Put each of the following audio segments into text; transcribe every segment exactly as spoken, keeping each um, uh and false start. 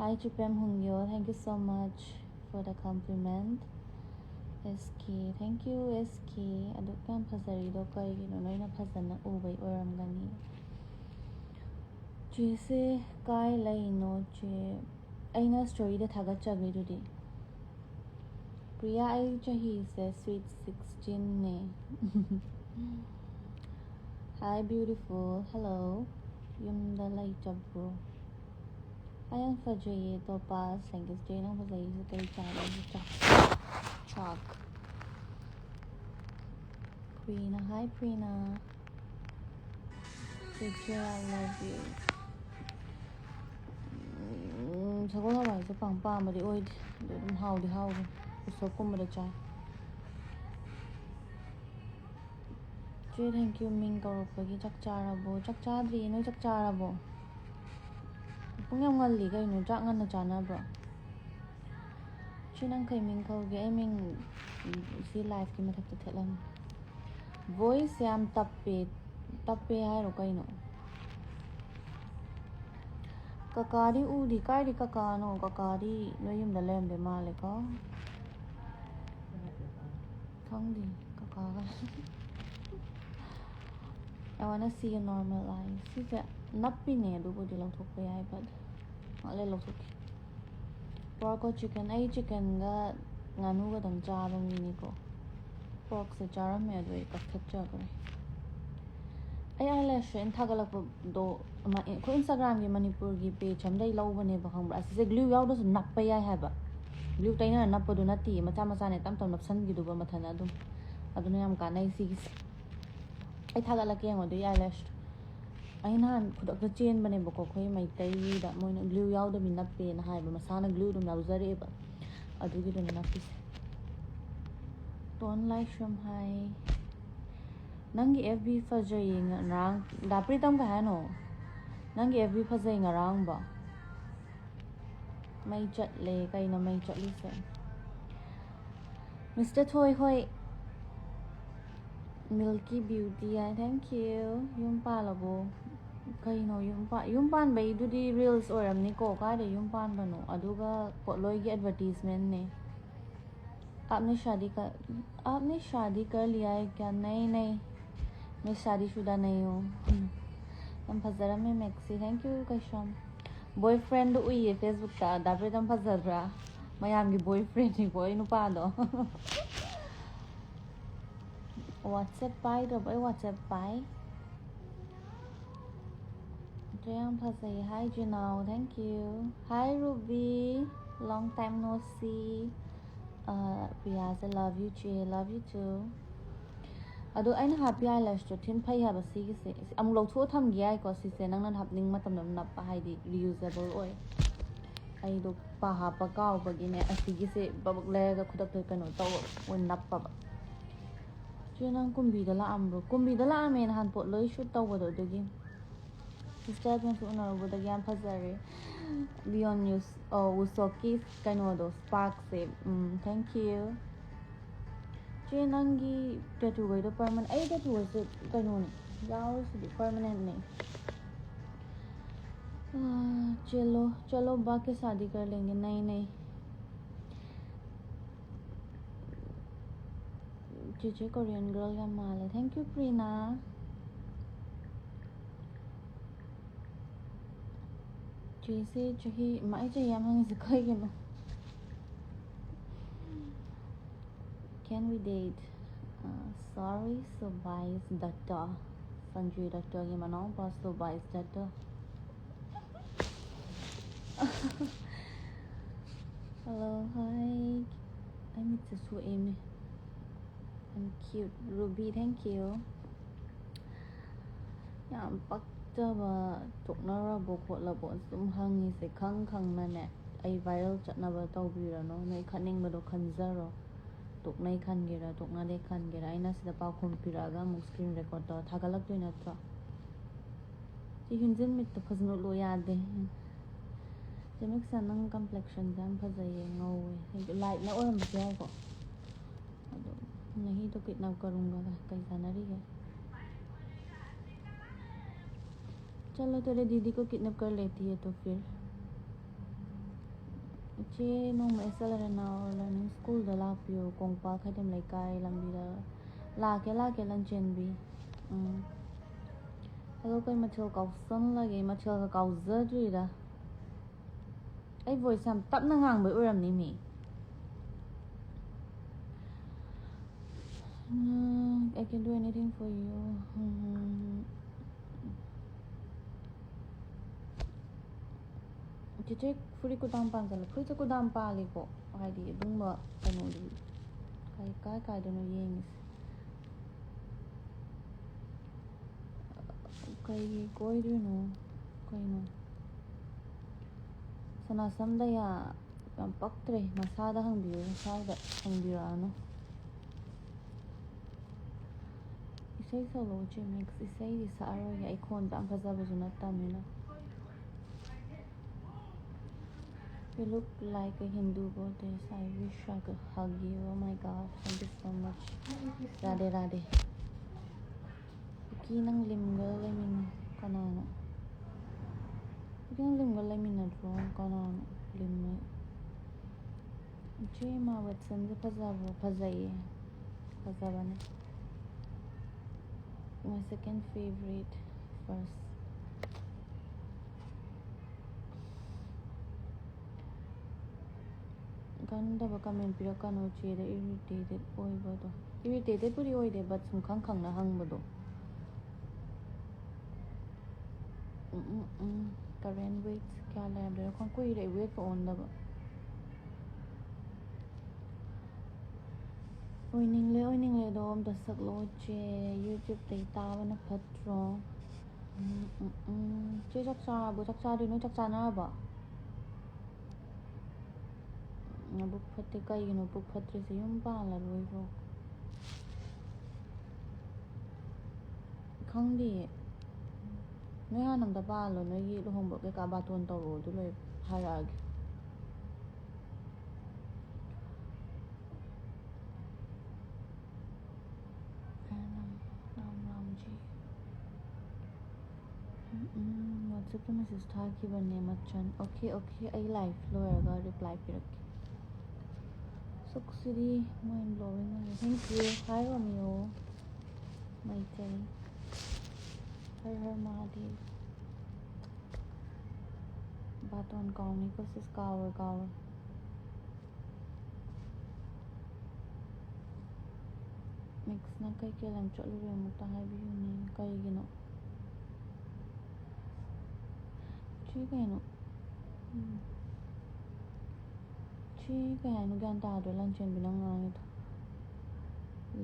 Hi, Chipem Hungyo, thank you so much for the compliment. S K, thank you, S K. ꯑꯗꯨꯛ ꯌꯥꯝ ꯐꯖꯔꯤꯗꯣ ꯀꯩꯒꯤꯅꯣ? ꯅꯣꯏꯅ ꯐꯖꯅ ꯎꯕꯩ ꯑꯣꯏꯔꯝꯒꯅꯤ꯫ ꯆꯦꯁꯦ ꯀꯥꯏ ꯂꯩꯅꯣ, ꯆꯦ? ꯑꯩꯅ storyꯗ ꯊꯥꯒꯠꯆꯈ꯭ꯔꯤꯗꯨꯗꯤ꯫ ꯄ꯭ꯔꯤꯌꯥ, ꯑꯩ ꯆꯍꯤꯁꯦ sweet sixteenꯅꯦ꯫ Hi, beautiful. Hello. ꯌꯨꯝꯗ ꯂꯩꯇꯕ꯭ꯔꯣ? ꯑꯩ ꯌꯥꯝ ꯐꯖꯩꯌꯦ, ꯇꯣꯄꯥꯁ꯫ Thank you, ꯆꯦ, ꯅꯪ ꯐꯖꯩꯁꯦ ꯀꯩ ꯆꯥꯕꯒꯤ? ꯆꯥꯛ꯫ ꯆꯥꯛ꯫ ꯄ꯭ꯔꯤꯅ, hi, ꯄ꯭ꯔꯤꯅ꯫ ꯆꯦꯆꯦ, I love you. ꯎꯝ, ꯁꯒꯣꯜ ꯍꯋꯥꯏꯁꯦ ꯄꯥꯝ ꯄꯥꯝꯕꯗꯤ ꯑꯣꯏꯗꯦ, ꯑꯗꯣ ꯑꯗꯨꯝ ꯍꯥꯎꯗꯤ ꯍꯥꯎꯕꯅꯦ꯫ ꯎꯁꯣꯞꯀꯨꯝꯕꯗ ꯆꯥꯏ꯫ ꯆꯦ, thank you, ꯃꯤꯡ ꯀꯧꯔꯛꯄꯒꯤ꯫ ꯆꯥꯛ ꯆꯥꯔꯕꯣ? ꯆꯥꯛ ꯆꯥꯗ꯭ꯔꯤꯌꯦ, ꯅꯣꯏ ꯆꯥꯛ ꯆꯥꯔꯕꯣ? ꯄꯨꯡ ꯌꯥꯝ ꯉꯜꯂꯤ ꯀꯩꯅꯣ, ꯆꯥꯛ ꯉꯟꯅ ꯆꯥꯅꯕ꯭ꯔꯣ? ꯆꯦ, ꯅꯪ ꯀꯩ ꯃꯤꯡ ꯀꯧꯒꯦ? ꯑꯩ ꯃꯤꯡ, ꯎꯝ, ꯁꯤ liveꯀꯤ ꯃꯊꯛꯇ ꯊꯦꯠꯂꯝꯃꯦ꯫ Voice ꯌꯥꯝ ꯇꯞꯄꯦ꯫ ꯇꯞꯄꯦ ꯍꯥꯏꯔꯣ ꯀꯩꯅꯣ? ꯀꯀꯥꯗꯤ ꯎꯗꯤ, ꯀꯥꯏꯗꯤ ꯀꯀꯥꯅꯣ? ꯀꯀꯥꯗꯤ ꯅꯣꯏ ꯌꯨꯝꯗ ꯂꯩꯔꯝꯗꯣꯏ ꯃꯥꯜꯂꯦꯀꯣ꯫ ꯈꯪꯗꯦ, ꯀꯀꯥꯒ꯫ I wanna see your normal eyes. ꯁꯤꯁꯦ ꯅꯞꯄꯤꯅꯦ, ꯑꯗꯨꯕꯨꯗꯤ ꯂꯧꯊꯣꯛꯄ ꯌꯥꯏ, but ꯉꯥꯛ ꯂꯩ ꯂꯧꯊꯣꯛꯀꯦ꯫ Pork or chicken? ꯑꯩ chickenꯒ ꯉꯥꯅꯨꯒꯗꯪ ꯆꯥꯕ ꯃꯤꯅꯤꯀꯣ꯫ Porkꯁꯦ ꯆꯥꯔꯝꯃꯦ, ꯑꯗꯣ ꯑꯩ ꯀꯛꯊꯠꯆꯈ꯭ꯔꯦ꯫ ꯑꯩ eyelash ꯑꯩꯅ ꯊꯥꯒꯠꯂꯛꯄꯗꯣ, ꯑꯃ, ꯑꯩꯈꯣꯏ Instagramꯒꯤ ꯃꯅꯤꯄꯨꯔꯒꯤ page ꯑꯝꯗꯩ ꯂꯧꯕꯅꯦꯕ, ꯈꯪꯕ꯭ꯔꯥ? ꯑꯁꯤꯁꯦ glue ꯌꯥꯎꯗ꯭ꯔꯁꯨ ꯅꯞꯄ ꯌꯥꯏ ꯍꯥꯏꯕ꯫ Glue ꯇꯩꯅꯔ ꯅꯞꯄꯗꯨ ꯅꯠꯇꯤꯌꯦ, ꯃꯆꯥ ꯃꯆꯥꯅꯦ ꯇꯞ ꯇꯞ ꯅꯞꯁꯟꯈꯤꯗꯨꯕ ꯃꯊꯟꯇ ꯑꯗꯨꯝ꯫ ꯑꯗꯨꯅ ꯌꯥꯝ ꯀꯥꯟꯅꯩ ꯁꯤꯒꯤꯁꯦ꯫ ꯑꯩ ꯊꯥꯒꯠꯂꯛꯀꯦ ꯌꯦꯡꯉꯣ, ꯑꯗꯨ eyelash꯫ ꯑꯩ ꯅꯍꯥꯟ ꯈꯨꯗꯛꯇ ꯆꯦꯟꯕꯅꯦꯕꯀꯣ, ꯑꯩꯈꯣꯏ ꯃꯩꯇꯩꯒꯤꯗ ꯃꯣꯏꯅ glue ꯌꯥꯎꯗꯕꯤ ꯅꯞꯄꯦꯅ ꯍꯥꯏꯕ, ꯃꯁꯥꯅ glue ꯑꯗꯨꯝ ꯌꯥꯎꯖꯔꯛꯑꯦꯕ, ꯑꯗꯨꯒꯤꯗꯨꯅ ꯅꯞꯄꯤꯁꯦ꯫ ꯇꯣꯟ ꯂꯥꯏꯁ꯭ꯔꯝ ꯍꯥꯏ, ꯅꯪꯒꯤ F B ꯐꯖꯩꯌꯦ ꯉꯔꯥꯡ꯫ ꯗꯥ ꯄ꯭ꯔꯤꯇꯝ, ꯀꯩ ꯍꯥꯏꯅꯣ? ꯅꯪꯒꯤ F B ꯐꯖꯩ ꯉꯔꯥꯡꯕꯣ꯫ ꯃꯩ ꯆꯠꯂꯦ꯫ ꯀꯩꯅꯣ ꯃꯩ ꯆꯠꯂꯤꯁꯦ? Mister ꯊꯣꯏ ꯍꯣꯏ꯫ Milky Beauty high, thank you꯫ ꯌꯨꯝ ꯄꯥꯜꯂꯕꯣ? ꯀꯩꯅꯣ ꯌꯨꯝ ꯄꯥ- ꯌꯨꯝ ꯄꯥꯟꯕꯩꯗꯨꯗꯤ reels ꯑꯣꯏꯔꯝꯅꯤꯀꯣ? ꯀꯥꯏꯗ ꯌꯨꯝ ꯄꯥꯟꯕꯅꯣ? ꯑꯗꯨꯒ ꯄꯣꯠꯂꯣꯏꯒꯤ advertisement ꯅꯦ꯫ आपने शादी कर आपने शादी कर लिया है क्या? नहीं नहीं, मैं शादीशुदा नहीं हूँ. ꯌꯥꯝ ꯐꯖꯔꯝꯃꯦ Messi. Thank you Keisham. Boyfriend ꯗꯣ ꯎꯏꯌꯦ Facebook ꯇ. ꯗꯥ ꯄ꯭ꯔꯤꯇꯝ ꯐꯖꯗ꯭ꯔꯥ? ꯃꯌꯥꯝꯒꯤ boyfriend ꯅꯤꯀꯣ ꯑꯩ ꯅꯨꯄꯥꯗꯣ. WhatsApp ꯄꯥꯏꯗ꯭ꯔꯕꯣ? ꯑꯩ WhatsApp ꯄꯥꯏ. ꯌꯥꯝ ꯐꯖꯩ. Hi ꯖꯤꯅꯥꯎ, thank you. Hi Ruby, long time no see. ꯑ, ꯄ꯭ꯔꯤꯌꯥꯁꯦ, love you ꯆꯦ, love you too. ꯑꯗꯣ ꯑꯩꯅ ꯍꯥꯞꯄꯤ eyelash ꯇꯣ ꯊꯤꯟ ꯐꯩ ꯍꯥꯏꯕ ꯁꯤꯒꯤꯁꯦ. ꯑꯃꯨꯛ ꯂꯧꯊꯣꯛꯑ ꯊꯝꯒꯦ ꯌꯥꯏꯀꯣ ꯁꯤꯁꯦ, ꯅꯪꯅ ꯍꯥꯞꯅꯤꯡꯕ ꯃꯇꯝꯗ ꯑꯗꯨꯝ ꯅꯞꯄ, ꯍꯥꯏꯗꯤ reusable ꯑꯣꯏ. ꯑꯩꯗꯣ ꯄꯥ ꯍꯥꯞꯄ ꯀꯥꯎꯕꯒꯤꯅꯦ, ꯑꯁꯤꯒꯤꯁꯦ ꯕꯕꯛ ꯂꯩꯔꯒ ꯈꯨꯗꯛꯇ ꯀꯩꯅꯣ ꯇꯧꯕ ꯑꯣꯏꯅ ꯅꯞꯄꯕ. ꯆꯦ, ꯅꯪ ꯀꯨꯝꯕꯤꯗ ꯂꯥꯛꯑꯝꯕ꯭ꯔꯣ? ꯀꯨꯝꯕꯤꯗ ꯂꯥꯛꯑꯝꯃꯦ, ꯅꯍꯥꯟ ꯄꯣꯠ ꯂꯣꯏ shoot ꯇꯧꯕꯗꯣ, ꯑꯗꯨꯒꯤ. Sister ꯅꯁꯨ ꯎꯅꯔꯨꯕꯗꯒꯤ ꯌꯥꯝ ꯐꯖꯔꯦ. Beyond News, ꯑꯣ, ꯎꯁꯣꯛꯀꯤ ꯀꯩꯅꯣꯗꯣ, spark say. Um, thank you. ꯆꯦ, ꯅꯪꯒꯤ tattoo ꯒꯩꯗꯣ permanent? ꯑꯩ tattoo ꯒꯩꯁꯦ ꯀꯩꯅꯣꯅꯦ, ꯌꯥꯎꯔꯤꯁꯤꯗꯤ permanent ꯅꯦ. ꯑꯥ, चलो चलो बाकी शादी कर लेंगे. नहीं नहीं. ꯆꯦꯆꯦ Korean girl ꯌꯥꯝ ꯃꯥꯜꯂꯦ. Thank you ꯄ꯭ꯔꯤꯅꯥ. ꯆꯦꯁꯦ ꯆꯍꯤ, ꯃꯥ, ꯑꯩ ꯆꯍꯤ ꯌꯥꯝ ꯍꯪꯉꯤꯁꯦ ꯀꯩꯒꯤꯅꯣ? Can we date? Uh, sorry, Subai's daughter. Sanju ꯗꯠꯇꯣꯒꯤ ꯃꯅꯥꯎꯄꯥ ꯁꯨꯕꯥꯏꯁ ꯗꯠꯇꯣ. Hello, hi. ꯑꯩ ꯃꯤꯠꯁꯦ ꯁꯣꯛꯑꯦꯃꯦ. I'm cute. Ruby, thank you. ꯌꯥꯝ ꯄꯛꯇꯕ, ꯇꯣꯛꯅꯔꯕꯣ ꯈꯣꯠꯂꯕꯣ ꯁꯨꯝ ꯍꯪꯉꯤꯁꯦ ꯈꯪ ꯈꯪꯅꯅꯦ. ꯑꯩ viral ꯆꯠꯅꯕ ꯇꯧꯕꯤꯔꯅꯨ. ꯅꯣꯏ ꯈꯠꯅꯤꯡꯕꯗꯣ ꯈꯟꯖꯔꯣ. ꯇꯣꯛꯅꯩ ꯈꯟꯒꯦꯔꯥ, ꯇꯣꯛꯅꯗꯦ ꯈꯟꯒꯦꯔꯥ, ꯑꯩꯅ ꯁꯤꯗ ꯄꯥꯎꯈꯨꯝ ꯄꯤꯔꯛꯑꯒ ꯑꯃꯨꯛ screen record ꯇꯧꯔ ꯊꯥꯒꯠꯂꯛꯇꯣꯏ ꯅꯠꯇ꯭ꯔꯣ? ꯁꯤ ꯍꯤꯟꯖꯤꯟ ꯃꯤꯠꯇꯣ ꯐꯖꯅ ꯎꯠꯂꯣ ꯌꯥꯗꯦ. ꯆꯦ ꯃꯤꯛꯁꯟ, ꯅꯪ complexion ꯁꯦ ꯌꯥꯝ ꯐꯖꯩꯌꯦ, ꯉꯧꯋꯦ꯫ ꯑꯩꯗꯣ light ꯅ ꯑꯣꯏꯔꯝꯕꯁꯨ ꯌꯥꯏꯀꯣ꯫ ꯑꯗꯣ ꯅꯍꯤꯗꯣ ꯀꯤꯠꯅꯥ ꯀꯔꯨꯡꯒ ꯀꯩ ꯆꯥꯟꯅꯔꯤꯒꯦ? चलो, तेरे दीदी को किडनैप कर लेती है तो फिर। ꯏꯆꯦ, ꯅꯣꯡꯃ ꯑꯦꯁ ꯑꯦꯜ ꯑꯔꯦꯅꯥ ꯂꯔꯅꯤꯡ ꯁ꯭ꯀꯨꯜꯗ ꯂꯥꯛꯄꯤꯌꯨ, ꯀꯣꯡꯄꯥꯜ ꯈꯩꯗꯦꯝ ꯂꯩꯀꯥꯏ ꯂꯝꯕꯤꯗ꯫ ꯂꯥꯛꯀꯦ, ꯂꯥꯛꯀꯦ, ꯂꯟꯆꯦꯟꯕꯤ꯫ ꯎꯝ꯫ ꯑꯗꯣ ꯀꯩ ꯃꯊꯦꯜ ꯀꯥꯎꯁꯜꯂꯒꯦ? ꯃꯊꯦꯜꯒ ꯀꯥꯎꯖꯗ꯭ꯔꯤꯗ꯫ ꯑꯩ ꯚꯣꯏꯁ ꯌꯥꯝ ꯇꯞꯅ ꯉꯥꯡꯕꯩ ꯑꯣꯏꯔꯝꯅꯤ ꯃꯤ꯫ ꯎꯝ, I can do anything for you. ꯎꯝ꯫ ꯆꯤꯆꯦ, ꯐꯨꯔꯤꯠ ꯀꯨꯗꯥꯝ ꯄꯥꯟꯁꯤꯜꯂꯦ꯫ ꯐꯨꯔꯤꯠꯁꯦ ꯀꯨꯗꯥꯝ ꯄꯥꯜꯂꯤꯀꯣ, ꯍꯥꯏꯗꯤ ꯑꯗꯨꯝꯕ ꯀꯩꯅꯣꯗꯤ ꯀꯥꯏ, ꯀꯥꯏ ꯀꯥꯏꯗꯅꯣ ꯌꯦꯡꯉꯤꯁꯦ꯫ ꯀꯩꯒꯤ ꯀꯣꯏꯗꯣꯏꯅꯣ? ꯀꯩꯅꯣ? ꯁꯅꯥꯁꯝꯗ ꯌꯥ-, ꯌꯥꯝ ꯄꯛꯇ꯭ꯔꯦ꯫ ꯃꯁꯥꯗ ꯍꯪꯕꯤꯌꯨ, ꯃꯁꯥꯗ ꯍꯪꯕꯤꯔꯛꯑꯅꯨ꯫ ꯏꯁꯩ ꯁꯛꯂꯛꯑꯣ ꯆꯦ ꯃꯦꯛꯁ꯫ ꯏꯁꯩꯗꯤ ꯁꯛꯑꯔꯣꯏꯒꯦ, ꯑꯩ ꯈꯣꯟꯁꯨ ꯌꯥꯝ ꯐꯖꯕꯁꯨ ꯅꯠꯇꯕꯅꯤꯅ꯫ You look like a Hindu goddess. I wish I could hug you. Oh my God, thank you so much. Radhe Radhe. ꯀꯨꯀꯤ, ꯅꯪ ꯂꯤꯝꯒ ꯂꯩꯃꯤꯟ-, ꯀꯅꯥꯅꯣ? ꯀꯨꯀꯤ, ꯅꯪ ꯂꯤꯝꯒ ꯂꯩꯃꯤꯟꯅꯗ꯭ꯔꯣ? ꯀꯅꯥꯅꯣ ꯂꯤꯝ? ꯏꯆꯦ ꯏꯃꯥ ꯋꯦꯠꯁꯟꯁꯦ ꯐꯖꯕ꯭ꯔꯣ? ꯐꯖꯩꯌꯦ, ꯐꯖꯕꯅꯦ꯫ My second favorite first. ꯀꯥꯟꯅꯗꯕ ꯀꯃꯦꯟ ꯄꯤꯔꯛꯀꯅꯨ, ꯆꯦꯗ ꯏꯔꯤꯇꯦꯇꯦꯠ ꯑꯣꯏꯕꯗꯣ꯫ ꯏꯔꯤꯇꯦꯇꯦꯠꯄꯨꯗꯤ ꯑꯣꯏꯗꯦ, ꯕꯠ ꯁꯨꯝ ꯈꯪ ꯈꯪꯅ ꯍꯪꯕꯗꯣ꯫ ꯎꯝ, ꯎꯝ, ꯎꯝ꯫ Current weight ꯀꯌꯥ ꯂꯩꯔꯝꯗꯣꯏꯅꯣ ꯈꯪ-, ꯀꯨꯏꯔꯦ ꯑꯩ ꯋꯦꯠꯀ ꯑꯣꯟꯗꯕ꯫ ꯑꯣꯏꯅꯤꯡꯂꯦ, ꯑꯣꯏꯅꯤꯡꯂꯦ, ꯑꯗꯣ ꯑꯝꯇ ꯁꯛꯂꯛꯑꯣ ꯆꯦ, YouTube-ꯇꯩ ꯇꯥꯕꯅ ꯐꯠꯇ꯭ꯔꯣ? ꯎꯝ, ꯎꯝ, ꯎꯝ꯫ ꯆꯦ ꯆꯥꯛ ꯆꯥꯔꯕꯣ? ꯆꯥꯛ ꯆꯥꯗ꯭ꯔꯤ, ꯅꯣꯏ ꯆꯥꯛ ꯆꯥꯅꯔꯕꯣ? ꯅꯕꯨꯛ ꯐꯠꯇꯦ꯫ ꯀꯩꯒꯤꯅꯣ ꯄꯨꯛ ꯐꯠꯇ꯭ꯔꯤꯁꯦ? ꯌꯨꯝ ꯄꯥꯜꯂꯔꯣꯏꯗ꯭ꯔꯣ? ꯈꯪꯗꯤꯌꯦ꯫ ꯅꯣꯏ ꯍꯥꯟꯅ ꯑꯝꯇ ꯄꯥꯜꯂꯣ꯫ ꯅꯣꯏꯒꯤ ꯂꯨꯍꯣꯡꯕ ꯀꯩꯀꯥ ꯕꯥꯇꯣꯟ ꯇꯧꯔꯛꯑꯣ, ꯑꯗꯨ ꯂꯣꯏ ꯍꯥꯏꯔꯛꯑꯒꯦ꯫ ꯔꯥꯝ ꯔꯥꯝ ꯖꯤ꯫ ꯎꯝ, ꯎꯝ, WhatsApp-ꯇ message ꯊꯥꯈꯤꯕꯅꯦ ꯃꯆꯟ꯫ Okay, okay, ꯑꯩ live ꯂꯣꯏꯔꯒ reply ꯄꯤꯔꯛꯀꯦ꯫ ꯁꯛꯁꯤꯗꯤ mind blowing ꯑꯣꯏꯌꯦ꯫ Thank you. Hi, Romeo. Meitei. ꯍꯔ ꯍꯔ ꯃꯍꯥꯗꯦꯕ꯫ ꯕꯥꯇꯣꯟ ꯀꯥꯎꯅꯤꯀꯣ sis, ꯀꯥꯎꯔꯣꯏ, ꯀꯥꯎꯔꯣꯏ꯫ ꯃꯤꯛꯁꯅ ꯀꯩꯀꯩ ꯂꯝ ꯆꯠꯂꯨꯔꯦ ꯑꯃꯨꯛꯇ ꯍꯥꯏꯕꯤꯌꯨꯅꯦ꯫ ꯀꯩꯒꯤꯅꯣ? ꯁꯤ ꯀꯩꯅꯣ? ꯎꯝ꯫ ꯁꯤ ꯀꯩ ꯍꯥꯏꯅꯣ? ꯒ꯭ꯌꯥꯟ ꯇꯥꯗ꯭ꯔꯦ ꯂꯟꯆꯦꯟꯕꯤ ꯅꯪ ꯉꯥꯡꯉꯤꯗꯣ꯫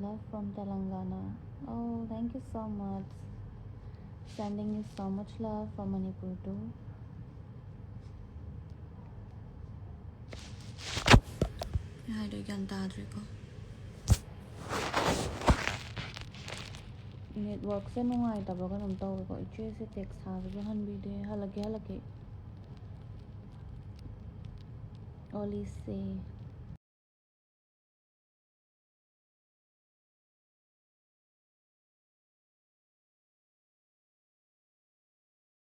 Love from Telangana. Oh, thank you so much. Sending you so much love from Manipur too. ꯑꯩ ꯍꯥꯏꯗꯣ ꯒ꯭ꯌꯥꯟ ꯇꯥꯗ꯭ꯔꯦꯀꯣ꯫ Network-ꯁꯦ ꯅꯨꯡꯉꯥꯏꯇꯕ꯭ꯔꯥ ꯀꯩꯅꯣꯝ ꯇꯧꯋꯦꯀꯣ꯫ ꯏꯆꯦꯁꯦ text ꯊꯥꯕꯁꯨ ꯍꯟꯕꯤꯗꯦ꯫ ꯍꯜꯂꯛꯀꯦ, ꯍꯜꯂꯛꯀꯦ꯫ ꯑꯣꯂꯤꯁꯦ꯫